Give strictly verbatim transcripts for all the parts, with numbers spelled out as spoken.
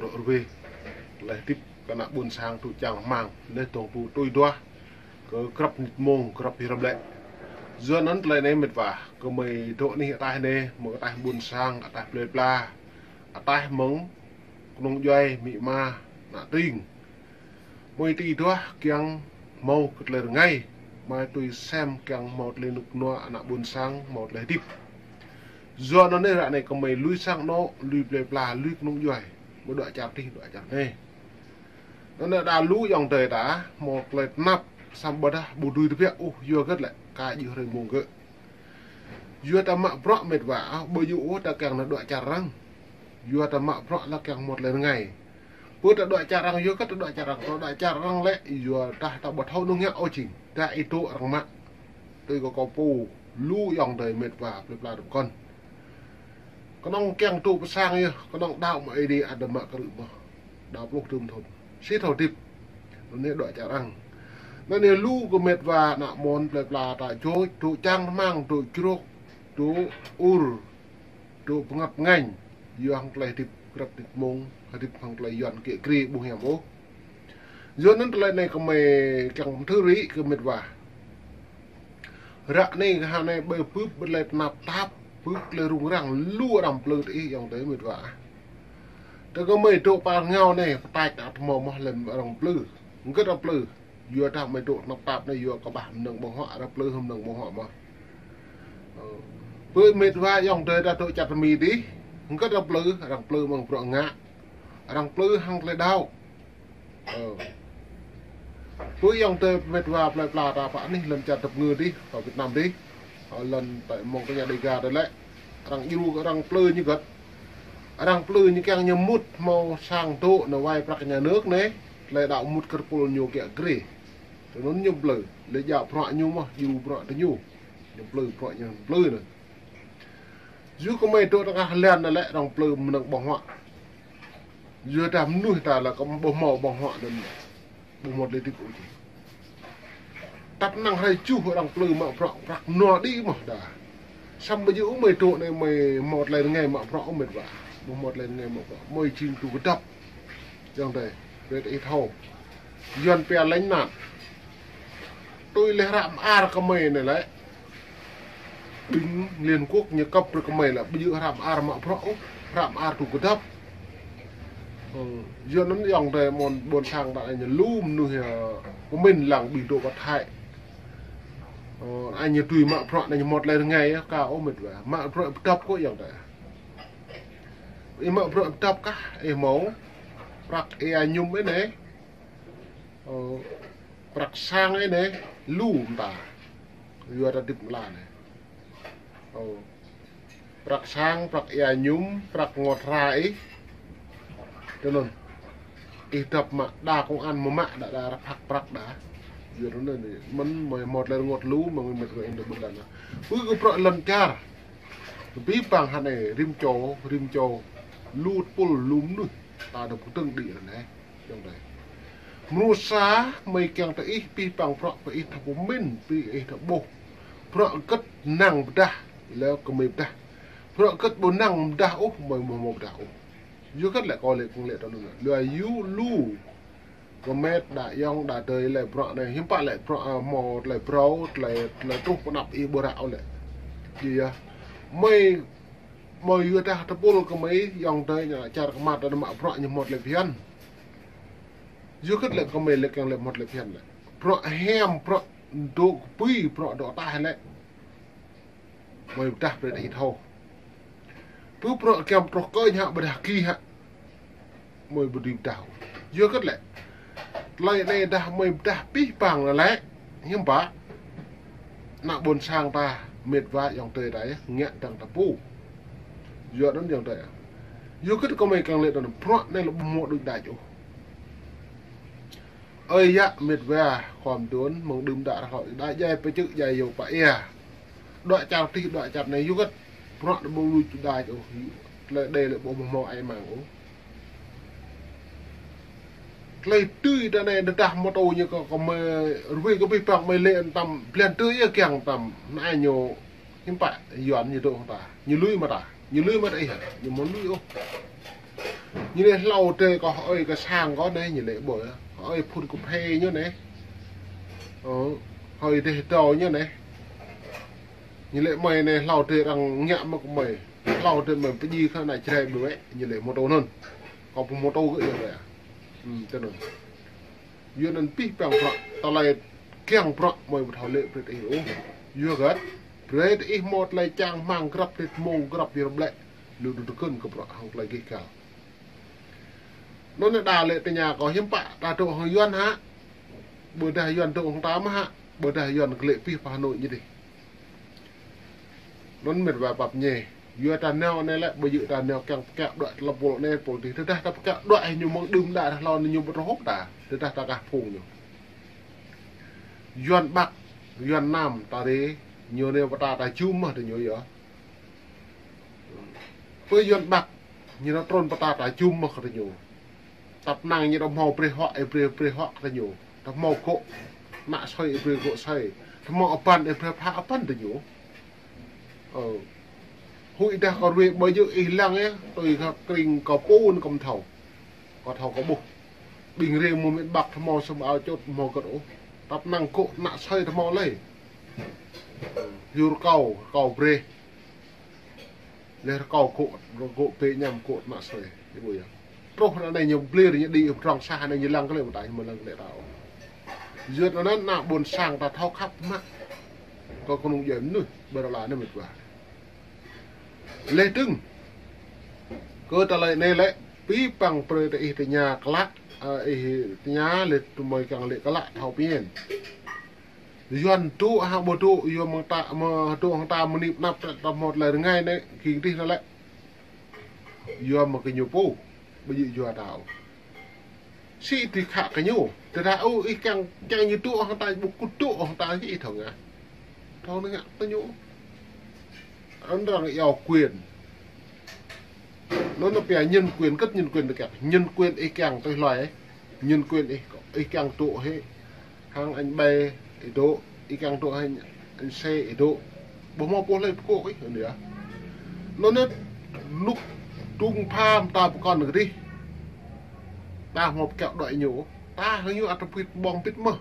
rŏ rơweh, tơlơi hơdip kơ ană ƀôn sang tŭ čang rơmang, laih dong pơtui duah kơ grăp mơnit mông, grăp hrơi lĕ. Yua anŭn tơlơi anai mĕt wa, gơmơi dŏ anih ataih anai, mơ̆ng ataih ƀôn sang, ataih plơi pla, ataih mơ̆ng kơnung djuai, amĭ ama, ană tring. Gơmơi tui duah kiăng hmâo kơ tơlơi rơngai, gơmơi tui sem kiăng hmâo tơlơi rơnŭk rơnua ană ƀôn sang, hmâo tơlơi hơdip. Yua anŭn anai ră anai gơmơi lui sang anŏ, lui plơi pla, lui kơnung djuai, mơ̆ dŏ čar adih, dŏ čar anai. Anŭn anai đa lu ayŏng adơi ta, hmâo tơlơi tơnap, samơ̆ ƀôdah ƀu dưi tơbiă ôh, yua hơget lĕ, kar djơ̆ hrơi mông gơ̆. Yua ta mă bruă mĕt wa, ah, ƀu djơ̆ ôh ta kiăng nao dŏ čar arăng. Yua ta mă bruă lĕ kiăng hmâo tơlơi rơngai. Pơ ta dŏ čar arăng, yua kơ ta dŏ čar arăng, ta dŏ čar arăng lĕ, yua ta, ta ƀu thâo nung ngă ôh jing. Ta ih dŏ arăng mă. Tui kơ kâo pô, lu ayŏng adơi mĕt wa, plơi pla rơ̆ pơkŏn. Kơnơ̆ng kiăng dŏ pơ sang yơh, kơnơ̆ng đaŏ mă Ơi Adai ăt mă krư̆ mơ̆n. Đaŏ pluh tơm thŭn. Sĭt thâo hơdip. Anŭn anai dŏ čar arăng. Anŭn anai lu kơ mĕt wa ană mơ̆n plơi pla ta čô, dŏ čang rơmang, dŏ črŏk, dŏ ur, dŏ pơngăp ngăn. Yua hăng tơlơi hơdip grăp mơnit mông, hơdip hăng tơlơi Yuan kiă kriê ƀu hiam ôh. Yua anŭn tơlơi anai gơmơi kiăng pơthưr rĭ kơ mĕt wa. Ră anai kơ hơnai ƀơi bưp tơlơi tơnap tap, bưp tơlơi rŭng răng, lu arăng plư tơ ih ayŏng adơi mĕt wa. Tơ gơmơi dŏ pơ rơngiao anai, pơtač ăt hmâo mơ̆n lĕ arăng plư. Hơget arăng plư? Yua ta gơmơi dŏ tơnap tap anai, yua kơ ƀah mơnơ̆ng ƀơ̆ng huă, arăng plư hăng mơnơ̆ng ƀơ̆ng huă mơ̆n. Ơ. Pơ mĕt wa ayŏng adơi ta dŏ čar tơmi adih, hơget arăng plư? Arăng plư mơ̆ng bruă ngă. Arăng plư hăng tơlơi đaŏ. Ơ. Pơ ayŏng adơi mĕt wa plơi pla ta pơ anih lŏn čar tơpơngư adih, pơ Việt Nam adih. Ơ, lŏn tơ̆ mơ̆ng kơ ñu Dêga tơ̆ lĕ. Arăng djru, arăng plư ñu hơget? Arăng plư ñu kiăng ñu mŭt hmâo sang dŏ nao wai prăk nhà nước anai, tơlơi đaŏ mŭt kơ tơpul ñu kiă kriê. Tui anŭn ñu plư, lĕ djă bruă ñu mơ̆n, djru bruă tơ ñu. Ñu plư bruă ñu plư anŭn. Yua kơ gơmơi dŏ tơngah lŏn anai lĕ arăng plư mơnơ̆ng ƀơ̆ng huă. Yua ta mơnuih ta lĕ kơ ƀu hmâo ƀơ̆ng huă anŭn. Ƀu hmâo tơlơi hơdip ôh jing. Tăp năng hrơi tơjuh arăng plư mă bruă prăk nua đĭ mơ̆n đa. Samơ̆ ƀu djơ̆ ôh gơmơi dŏ anai gơmơi hmâo tơlơi rơngai mă bruă ôh mĕt wa. Ƀu hmâo tơlơi rơngai mă bruă. Gơmơi jing tŭ kơdŏp. Ayŏng adơi, brơi ta ih thâo. Yuan pia lánh nạn. Tui lĕ hră mơar kơ gơmơi anai lĕ. Ƀing Liên Quốc ñu kăp brơi kơ gơmơi lĕ, ƀu djơ̆ hră mơar mă bruă ôh, hră mơar tŭ kơdŏp. Ơ, yua anŭn ayŏng adơi mơ̆n ƀôn sang ta anai ñu lu mơnuih, ơ, pơmĭn lăng ƀing dŏ pơ Thái. Ơ, anai ñu tui mă bruă anai ñu hmâo tơlơi rơngai, ơ, kơ ôh mĕt wa. Mă bruă pơdŏp kơ ayŏng adơi. Ih mă bruă pơdŏp kah, ih hmâo. Prăk ia ñum anai. Ơ, prăk sang anai, lu mơta. Yua ta hơdip mơ̆n anai. Ơ, prăk sang, prăk ia ñum, prăk rơngot hra ih. Tui anŭn. Ih dŏp mă đa công an mơ̆ mă đa, đa rơphak prăk đa. Yua tui anŭn, mơ̆n gơmơi hmâo tơlơi rơngot lu, mơ̆ng mĕt wa ih dŏ ƀơi lŏn anai. Pơ kơ bruă lŏn čar. Abih bang hơnai, rĭm čô, rĭm čô. Lu tơpul, lu mơnuih. Ta dŏ pơtơ̆ng đĭ lŏn anai. Ayŏng adơi. Mơnuih sa, gơmơi kiăng tơ ih, abih bang bruă pơ ih ta pơmĭn, pơ ih ta ƀuh. Bruă hơget năng pơdah, lĕ gơmơi pơdah. Bruă hơget ƀu năng pơdah ôh, gơmơi ƀu hmâo pơdah ôh. Yua hơget lĕ kâo lĕ kơ̆ng lĕ tui anŭn. Lu, lu. Kơ mĕt đa ayŏng đa adơi lĕ bruă anai, hiư̆m pă lĕ bruă, ơ, hmâo tơlơi phrâo, tơlơi, tơlơi truh pơ anăp ih ƀu ră ôh lĕ. Yua, gơmơi, gơmơi yua dah tơpul gơmơi, ayŏng adơi ñu čar kơmăt ta mă bruă ñu hmâo tơlơi phiăn. Yua hơget lĕ gơmơi lĕ kiăng lĕ hmâo tơlơi phiăn lĕ. Bruă hiam, bruă dŏ kơpui, bruă dŏ ataih lĕ. Gơmơi pơdah brơi ta ih thâo. Pơ bruă giăm truh kơ ñu hă ƀôdah ki hă. Gơmơi ƀu dưi pơdah. Yua hơget lĕ. Tơlơi anai dah gơmơi pơdah abih bang lĕ. Hiư̆m pă. Ană ƀôn sang ta mĕt wa ayŏng adơi ta yơh, ngă dăng ta pô. Yua anŭn ayŏng adơi. Yua hơget kơ gơmơi kiăng lĕ tui anŭn bruă anai lĕ ƀu hmâo đôč đač ôh. Ơi yă mĕt wa khŏm đôn mơ̆ng đưm đă rơhŏ đa djai pơčư̆ djai yô pă ia. Dŏ čar adih dŏ čar anai yua hơget. Bruă anai ƀu lui ču đač ôh. Tơlơi đe lĕ ƀu hmâo ai mang ôh. Tơlơi tui ta anai đơdah mơtô ñu kơ, kơ gơmơi rơwih kơ abih bang gơmơi lĕ tăm blan tui yơh kiăng tăm. Anai ñu hiư̆m pă Yuan ñu dŏ hăng ta. Ñu lui mă ta. Ñu lui mă ta ih hă. Ñu ƀu lui ôh. Ñu lĕ hlâo tơi kâo hơi kơ sang kâo anai, ñu lĕ ƀơi hơi phun kơ phê ñu anai. Hơi tơi tâo ñu anai. Ñu lĕ mơi anai hlâo tơi arăng ngă mă kơ mơi. Hlâo tơi mơi pơjing kơ ană Jrai ƀơi wĕ, ñu lĕ mơtô anŭn. Kâo pơmơtô kơ yua wĕ. Tơ anŭn. Yua anŭn pih păng prăk, tơlơi kiăng prăk mơi ƀu thâo lĕ brơi ih ôh. Yua hơget? Brơi ih mơ̆ tơlơi čang hmang grăp tĭt mông grăp yơr blĕ. Lu dŭ tơkŭn kơ prăk hăng tơlơi gih gal. Anŭn anai đa lĕ tơña kâo hiư̆m pă, ta dŏ hăng Yuan hă? Ƀôdah Yuan dŏ hăng ta mơ̆ hă? Ƀôdah Yuan glĕ pih pơ Hà Nội ñu dih. Anŭn mĕt wa pap ñe. Yua ta nao anai lĕ, ƀơi yua ta nao kiăng pơkă đuaĭ tơlơi pôl anai pôl dih. Tơdah ta pơkă đuaĭ ñu mơ̆ng đưm đă hlâo anai ñu ƀu thâo hŭp ta. Tơdah ta kah phung ñu. Yuan Bắc, Yuan Nam ta rê, ñu anai pơtă ta jum mơ̆ tơ ñu yơh. Pơ Yuan Bắc, ñu anai trŭn pơtă ta jum mơ̆ kơ tơ ñu. Tăp năng ñu ta hmâo brơi huă, ih brơi, brơi huă kơ tơ ñu. Ta hmâo gŏ ană sơi, ih brơi gŏ sơi. Ta hmâo abăn, ih brơi phă abăn tơ ñu. Ơ. Huĭ dah kâo ruai ƀơi yua ih lăng yơh, tui kơ kring kâo pô anŭn kâo ƀu thâo. Kâo thâo kâo ƀuh. Ƀing rê mơ̆ miền Bắc ta hmâo sơm ao čôt hmâo gơ̆t ôh. Tăp năng gŏ ană sơi ta hmâo lơi. Yua rơkâo, rơkâo brơi. Lĕ rơkâo gŏ, gŏ pê ñăm gŏ ană sơi. Ih ƀuh yơh. Truh anai ñu blir ñu đĭ pơdrŏng sah anai ñu lăng kơ lĕ mơ̆ ta, ñu mơ̆ lăng kơ lĕ ta ôh. Yua anŭn ană ƀôn sang ta thâo khăp mă. Kơ kơnung djuai mơnuih, ƀơi rơla anai mĕt wa. Lĕ dơ̆ng. Kơ tơlơi anai lĕ, pih păng brơi tơ ih tơña klă, ơ, ih tơña lĕ tơmơi kiăng lĕ klă thâo pơmĭn. Yuan dŏ hă ƀu dŏ, yua mơ̆ng ta, mơ̆ dŏ hăng ta mơnip năp ta hmâo tơlơi rơngai anai, king dih anai lĕ. Yua mơ̆ kơ ñu pô, ƀu djơ̆ yua ta ôh. Sĭ tui khă kơ ñu, tơdah ôh ih kiăng, kiăng ñu dŏ hăng ta, ƀu kŭt dŏ hăng ta kơ ih thâo ngă. Thâo ngă tơ ñu. Anŭn arăng iâu quyền. Anŭn anai pia nhân quyền, kơ̆t nhân quyền tơ kiăng. Nhân quyền ih kiăng tui hloi. Nhân quyền ih, ih kiăng dŏ hĕ. Hăng anh B ih dŏ, ih kiăng dŏ hăng anh C ih dŏ. Ƀu hmâo pô hlơi pơkŏ ih, anŭn yơh. Anŭn anai, rơnŭk dŭng pham ta pơkŏn kơ dih. Ta hmâo pơkă đuaĭ ñu. Ta hăng ñu ăt pĭt ƀơ̆ng pĭt mơ̆.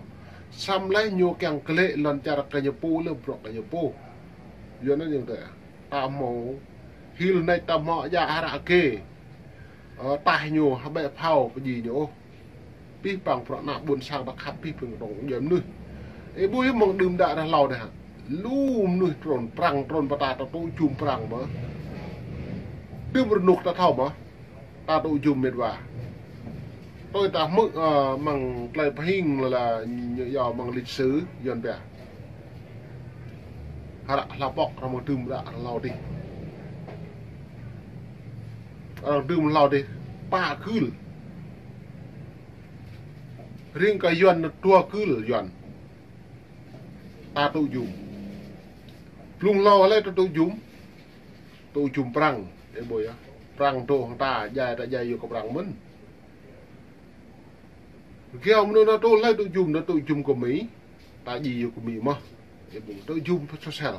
Samơ̆ lĕ ñu kiăng glĕ lŏn čar kơ ñu pô lĕ bruă kơ ñu pô. Yua anŭn yơh tơ. Ta hmâo hil nač ta hmâo djă hră kê. Ơ, tah ñu, hơbĕ phao pơjing ñu ôh. Pih păng prăk ană ƀôn sang ta khăp pih păng tơlơi djuai mơnuih. Ih ƀuh mơ̆ng đưm đă dah hlâo dah. Lu mơnuih trŭn, Prăng trŭn pơ ta, ta tŭ jum Prăng mơ̆. Đưm rơnŭk ta thâo mơ̆. Ta tŭ jum mĕt wa. Tui ta hmư̆, ơ, mơ̆ng tơlơi pơhing lĕ ñu iâu mơ̆ng lịch sử, Yuan pia. Hră hla pŏk arăng mơ̆ đưm đă hlâo dih. Arăng đưm hlâo dih pă kưl. Ring kơ Yuan dua kưl Yuan. Ta tŭ jum. Blung hlâo lĕ ta tŭ jum. Tŭ jum Prăng, ih ƀuh yơh. Prăng dŏ hăng ta, djai ta djai yua kơ Prăng mơ̆n. Kiăng mơnuih anŭn tŭ hlơi tŭ jum, anŭn tŭ jum kơ Mi. Ta djai yua kơ Mi mơ̆. Ih ƀuh, tŭ jum pơ sosel.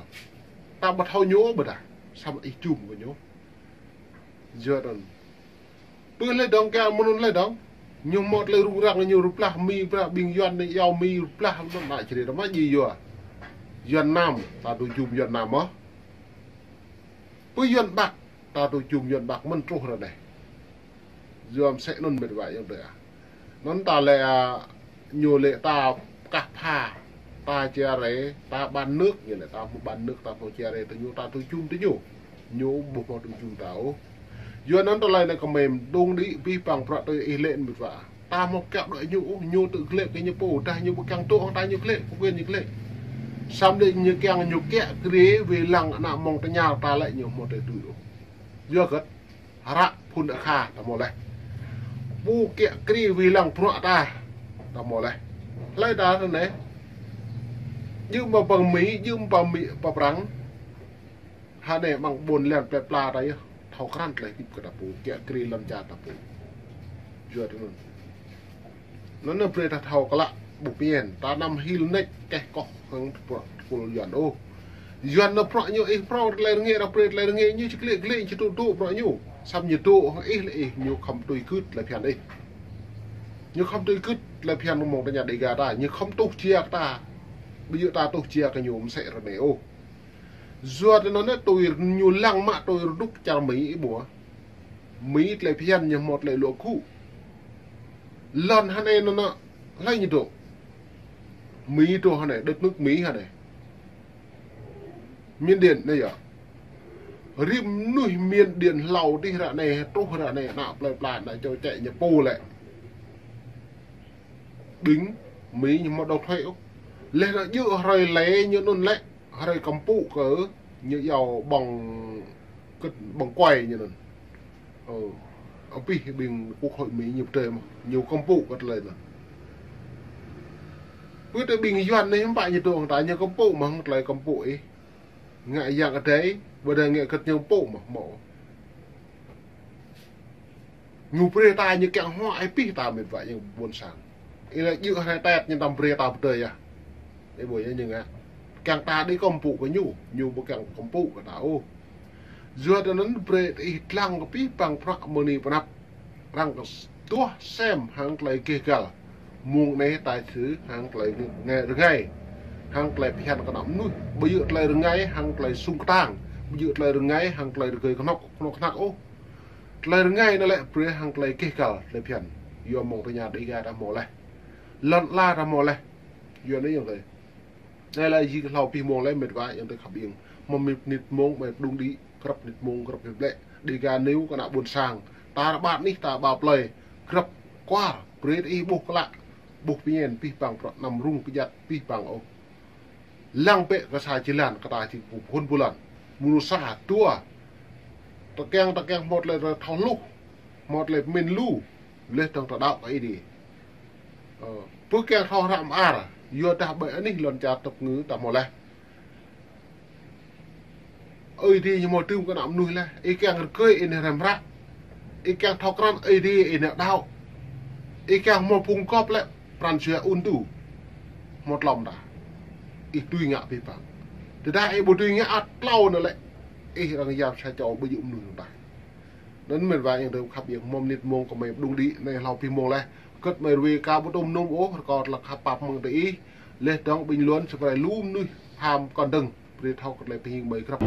Ta ƀu thâo ñu ƀôdah. Samơ̆ ih jum kơ ñu. Yua anŭn. Pơ hlơi dơ̆ng kiăng mơnuih hlơi dơ̆ng. Ñu hmâo tơlơi rŭng răng ñu rơblah Mi, rơblah ƀing Yuan anai iâu Mi, rơblah anŭn ană Jrai ta mă djai yua. Yuan Nam, ta tŭ jum Yuan Nam mơ̆. Pơ Yuan Bắc, ta tŭ jum Yuan Bắc mơ̆n truh ră anai. Yua mơsĕ anŭn mĕt wa ayŏng adơi ah. Anŭn ta lĕ, a, ñu lĕ ta kah pha, ta chia rẽ, ta bán nước, ñu lĕ ta hmâo bán nước, ta hmâo chia rẽ tơ ñu, ta tŭ jum tơ ñu. Ñu ƀu hmâo tŭ jum ta ôh. Yua anŭn tơlơi anai kơ mĕm dŏng đĭ pih păng prăk tui ih lĕ mĕt wa. Ta hmâo pơkă đuaĭ ñu ôh, ñu tŭ glĕ kơ ñu pô, dah ñu ƀu kiăng dŏ hăng ta ñu glĕ, pơkŏn ñu glĕ. Samơ̆ lĕ ñu kiăng ñu kiă kriê wai lăng ană mơ̆ng tơña ta lĕ ñu hmâo tơlơi tui ôh. Yua hơget? Hră phŭn akha ta hmâo laih. Pô kiă kriê wai lăng bruă ta, ta hmâo laih. Hlơi ta ră anai. Djơ̆ mă pơ Mi, djơ̆ mă pơ Mi, pơ Prăng. Hă anai mơ̆ng ƀôn lan plơi pla ta yơh. Thâo krăn tơlơi hơdip kơ ta pô, kiă kriê lŏn čar ta pô. Yua tui anŭn. Anŭn anai brơi ta thâo klă ƀu pơmĭn, ta anăm hil nač kĕh kŏh hăng bruă tơpul Yuan ôh. Yuan anai bruă ñu ih phrâo tơlơi rơngiă, arăng brơi tơlơi rơngiă ñu či glĕ glĕ či tŭ tŭ bruă ñu. Samơ̆ ñu dŏ hăng ih lĕ ih, ñu khŏm tui gưt tơlơi phiăn ih. Ñu khŏm tui gưt tơlơi phiăn mơ̆ng tơña Dega ta, ñu khŏm tuh jia kơ ta. Ƀu djơ̆ ta tuh jia kơ ñu mơsĕ ră anai ôh. Yua tơ anŭn tui ñu lăng mă tui rơnŭk čar Mi ih ƀuh. Mi tơlơi phiăn ñu hmâo tơlơi luă gŭ. Lŏn hơnai anŭn, hlơi ñu dŏ. Mi dŏ hơnai, đất nước Mi hơnai. Miền Điện anai yơh. Rĭm mơnuih Miền Điện hlâo dih ră anai, truh ră anai, ană plơi pla, ană čô čĕ ñu pô lĕ. Ƀing Mi ñu hmâo độc thuế ôh. Leh anŭn djơ̆ hrơi lĕ ñu anŭn lĕ, hrơi kơmpŭ kơ ñu iâu ƀơ̆ng kơ-, ƀơ̆ng kuai ñu anŭn. Ơ, abih ƀing quốc hội Mi ñu pơdơi mơ̆n, ñu kơmpŭ kơ tơlơi anŭn. Pơ tơ ƀing Yuan anai hiư̆m pă ñu dŏ hăng ta, ñu kơmpŭ mơ̆n hăng tơlơi kơmpŭ ih. Ngă Yang Adai, ƀôdah ngă kơ ñu kơmpŭ mơ̆n, hmâo. Ñu brơi ta ñu kiăng hua ih pih ta mĕt wa yang ƀôn sang. Ih lĕ djơ̆ hrơi Tết ñu tăm brơi ta pơdơi yơh. Ih ƀuh yơh ñu ngă. Kiăng ta đĭ kơmpŭ kơ ñu, ñu ƀu kiăng kơmpŭ kơ ta ôh. Yua tơ anŭn brơi ih lăng kơ pih păng prăk mơni pơnăp. Arăng kơ s-, tuah sem hăng tơlơi gêh găl. Mơ̆ng anai ta sư hăng tơlơi rơngai, rơngai. Hăng tơlơi phiăn kơ ană mơnuih. Ƀu djơ̆ tơlơi rơngai hăng tơlơi sung kơtang. Ƀu djơ̆ tơlơi rơngai hăng tơlơi rơgơi kơnŏk, kơnŏk kơnăk ôh. Tơlơi rơngai anŭn lĕ brơi hăng tơlơi gêh găl, tơlơi phiăn. Yua mơ̆ng tơña Dega ta hmâo leh. Lŏn ala ta hmâo leh. Yua anai yơh tơ. Anai lĕ jing hlâo pih mông lĕ mĕt wa yang tơ khăp ieng. Mơ̆ng mĭt nit mông mĕt đung đĭ, grăp nit mông grăp mĕt lĕ. Dega nêu kơ ană ƀôn sang. Ta rơbat anih ta ƀă plơi. Grăp kuar, brơi ih ƀuh klă. Ƀuh pơñen pih păng prăk anăm rŭng pơjăt pih păng ôh. Lăng bĕ kơ sa jơlan kơ ta jing pơphun bulan. Mơnuih sa dua. Tơkeng-tơkeng hmâo tơlơi thâo hluh. Hmâo tơlơi pơmĭn lu. Leh dơ̆ng ta đaŏ kơ Ơi Adai. Ơ, pơ kiăng thâo hră mơar. Yua dah ƀơi anih lŏn čar tơpơngư ta hmâo leh. Ơi Adai ñu hmâo tưm kơ ană mơnuih leh. Ih kiăng rơgơi ih neh hrăm hră. Ih kiăng thâo krăn Ơi Adai ih neh đaŏ. Ih kiăng hmâo phung gŏp lĕ pran jua ŭn tŭ. Hmâo tlŏm ta. Ih tui ngă pih păng. Tơdah ih ƀu tui ngă ăt tlâo anŭn lĕ. Ih arăng yap sa čô ƀu djơ̆ mơnuih anŭn ta. Anŭn mĕt wa yang tơ khăp ieng mơ̆ng nit mông kơ mơi đung đĭ anai hlâo pih mông leh. Kơt mơi rui ka ƀu tŭm nŭm ôh, rơkâo tơlơi khăp pap mơ̆ng tơ ih. Leh dơ̆ng ƀing Yuan sơprơi lu mơnuih ham kŏn dơ̆ng. Brơi thâo kơ tơlơi pơhing mơi grăp.